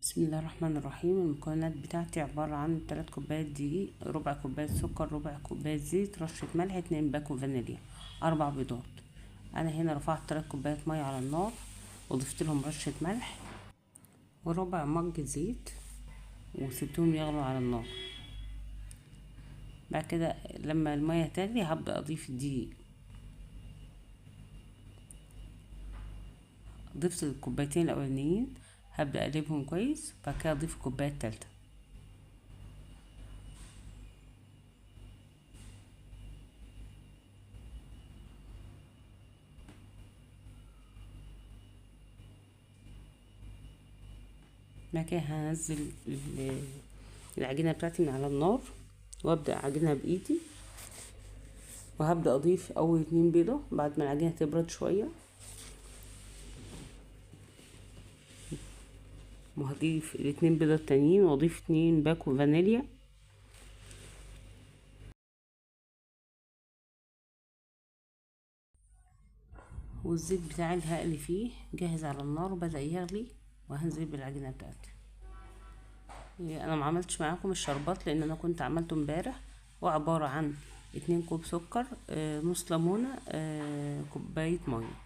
بسم الله الرحمن الرحيم. المكونات بتاعتي عبارة عن 3 كوبايات دقيق، ربع كوباية سكر، ربع كوباية زيت، رشة ملح، 2 باكو فانيليا، 4 بيضات. انا هنا رفعت 3 كوبايات مية على النار وضفت لهم رشة ملح وربع مج زيت وسبتهم يغلوا على النار. بعد كده لما المية تغلي هبدأ اضيف الدقيق. ضفت الكوبايتين الاولانيين، هبدأ اقلبهم كويس، بعد كده اضيف الكوباية التالتة. بعد كده هنزل العجينة بتاعتي من على النار وابدأ اعجنها بايدي، وهبدأ اضيف اول 2 بيضة بعد ما العجينة تبرد شوية، وهضيف ال2 بيضة التانيين، واضيف 2 باكو فانيليا. والزيت بتاعي اللي هقلي فيه جاهز على النار وبدأ يغلي، وهنزل بالعجينة بتاعتي. انا ما عملتش معاكم الشربات لان انا كنت عملته امبارح، وعبارة عن 2 كوب سكر، نص ليمونة، كوباية مية.